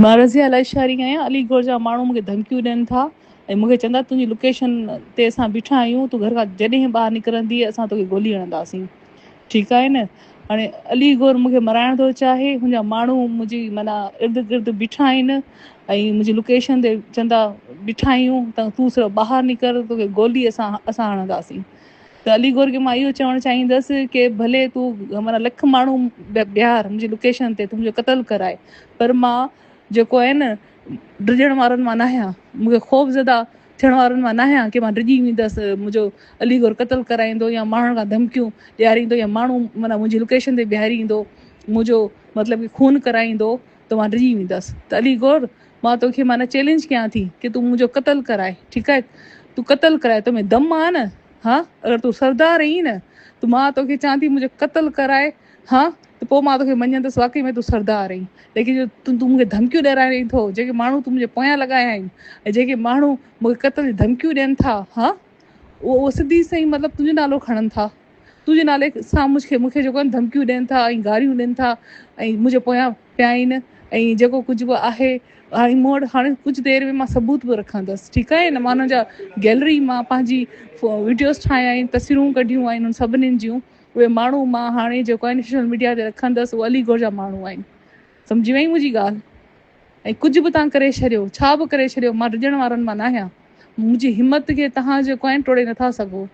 مان رضيه لاشاري آهيان علي گور جا ماڻهو مونکي ڌمڪيون ڏين ٿا ۽ مونکي چون ٿا تنهنجي لوڪيشن تي اسان بيٺا آهيون تون گهر کان جڏهن ٻاهر نڪرندي اسان توکي گولي هڻنداسين ٺيڪ آهي نه هاڻي علي گور مونکي مرائڻ ٿو چاهي هن جا ماڻهو منهنجي معنيٰ ارد گرد بيٺا آهن ۽ منهنجي لوڪيشن تي چون ٿا بيٺا آهيون ته تون صرف ٻاهر نڪر توکي گولي اسان اسان هڻنداسين ته علي گور کي مان اهو چوڻ چاهيندس ڪي ڀلي تون معنيٰ لک ماڻهو بيهار منهنجي لوڪيشن تي تون منهنجو قتل ڪرائي پر مان جيڪو آهي نه ڊڄڻ وارن مان ناهيان مون کي خوف زده ٿيڻ وارن مان ناهيان ڪي مان ڊڄي ويندس منهنجو علي گور قتل ڪرائيندو يا ماڻهن کان ڌمڪيون ڏياريندو يا ماڻهو معنيٰ منهنجي لوڪيشن تي بيهاريندو منهنجو مطلب ڪي خون ڪرائيندو ته مان ڊڄي ويندس ته علي گور مان توکي معنيٰ چئلينج ڪيان ٿي ڪي تون منهنجو قتل ڪرائي ٺيڪ آهي تون قتل ڪرائي تو ۾ دم آ نه ها اگر تون سردار آهين نه ته مان توکي چوان ٿي منهنجو قتل ڪرائي ها ته پوء مان توکي مڃيندس واقعي ۾ تون سردار آهين ليڪن جو تون تون مونکي ڌمڪيون ڏيارين ٿو جيڪي ماڻهو تون منهنجي پويان لڳايا آهن ۽ جيڪي ماڻهو مونکي قتل جي ڌمڪيون ڏين ٿا ها اهو اهو سڌي سئي مطلب تنهنجو نالو کڻن ٿا تنهنجي نالي سان مونکي مونکي جيڪو آهن ڌمڪيون ڏين ٿا ۽ گاريون ڏين ٿا ۽ منهنجي پويان پيا آهن ۽ جيڪو ڪجهه به آهي هاڻي مون وٽ هاڻي ڪجهه دير ۾ مان ثبوت به رکندس ٺيڪ آهي نه مان انهن جا گيلري مان پنهنجي وڊيوز ٺاهيا آهن تصويرون ڪڍيون آهن انهن سڀنين جون اهي ماڻهو مان هاڻي جيڪو آهن سوشل ميڊيا تي رکندس اهي علي گور جا ماڻهو آهن سمجهي وئي منهنجي ڳالهه ۽ ڪجهه به تان ڪري ڇڏيو ڇا به ڪري ڇڏيو مان ڊڄڻ وارن مان ناهيان منهنجي همت کي تهان جيڪو آهن ٽوڙي نٿا سگهو.